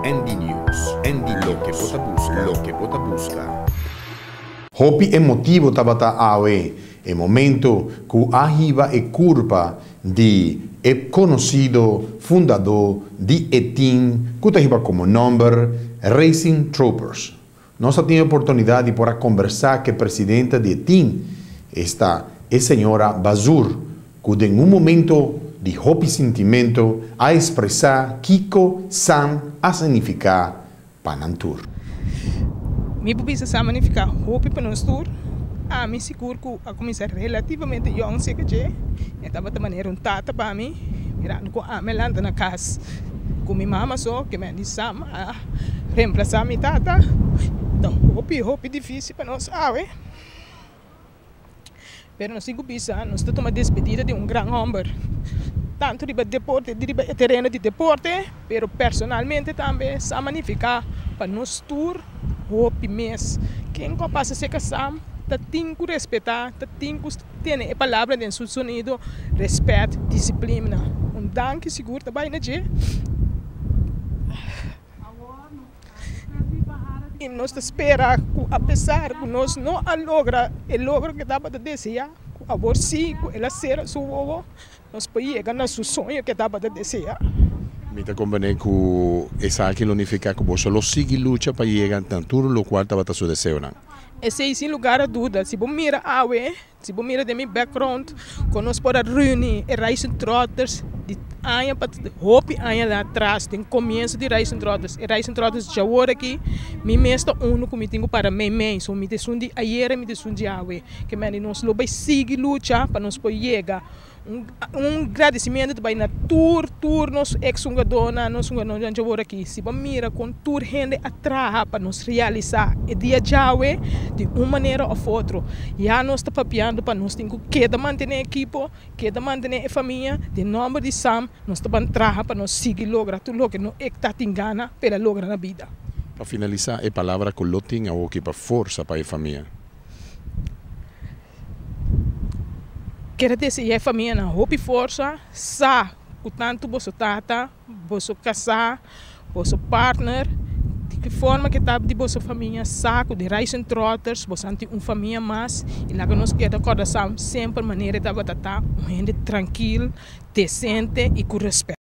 ND News, ND Loke bo ta buska, loke bo ta buska. Hopi emotivo tabata awe e momento ku a hiba e kurpa di e konosido fundadó di e tim ku ta hiba komo nòmber Racing Troopers. Nos a tin e oportunidat di por a kombersá ku e presidente di e tim, esta e señora Bazur, ku den un momento di hopi sintimento a ekspresá kiko Sam a signifiká pa nan tur. Mi por bisa Sam a nifiká hopi pa nos tur. Ami sigur ku a kuminsá relativamente yòn seka dje. E tabata manera un tata pa mi, mirando ku ami a lanta na kas ku mi mama so, ke men di Sam a remplasá mi tata. Ta hopi hopi difísil pa nos awe. Pero nos tin ku bisa, nos ta tuma despedida di un gran hòmber, tantu riba deporte, riba e tereno di deporte, pero personalmente tambe sa magnifiká pa nos tur hopi mes. Ken ku a pasa serka Sam ta tin ku respetá, ta tin ku tene e palabra den su sonido, rèspèt, disiplina. Un danki sigur ta bai na dje. I nos ta spera ku apesar ku nos no a logra e logro ku e tabata deseá, ku awor sí ku el a sera su wowo, nos por yega na su soño ku e tabata deseá. Mi ta komprendé ku esaki lo nifiká ku boso lo sigui lucha pa yega na tur lokual tabata su deseonan. Esei sin lugar a duda. Si bo mira awe, Si bo mira den mi background kon nos por a reuni e Rising Trotters di aña pa hopi aña atras den komienso di Rising Trotters. E Rising Trotters djawor aki mi mes ta unu ku mi tin ku para mei mei. So mi ta esun di ayera i mi ta esun di awe. Ke mende nos lo bai sigui lucha pa nos por yega. Un gradisimentu ta bai na tur tur nos ex hungadónan, nos hungadónan djawor aki. Si bo mira kon tur hende a traha pa nos realisá e dia djawe di un manera òf otro, ya nos ta papiando pa nos tin ku keda mantené e ekipo, keda mantené e famia. Den nòmber di Sam nos ta ban traha pa nos sigui logra tur loke no e ta tin gana p'el a logra na bida. Pa finalisá e palabra ku lo tin awoki pa forsa pa e famia. Kere deseá e famianan hopi forsa, sa ku tantu boso tata, boso kasá, boso partner, di ki forma ke ta di boso famia, sa ku di Rising Trotters boso a tin un famia mas i laga nos keda kòrda sa semper manera e tabata ta, un hende trankil, desente i ku rèspèt.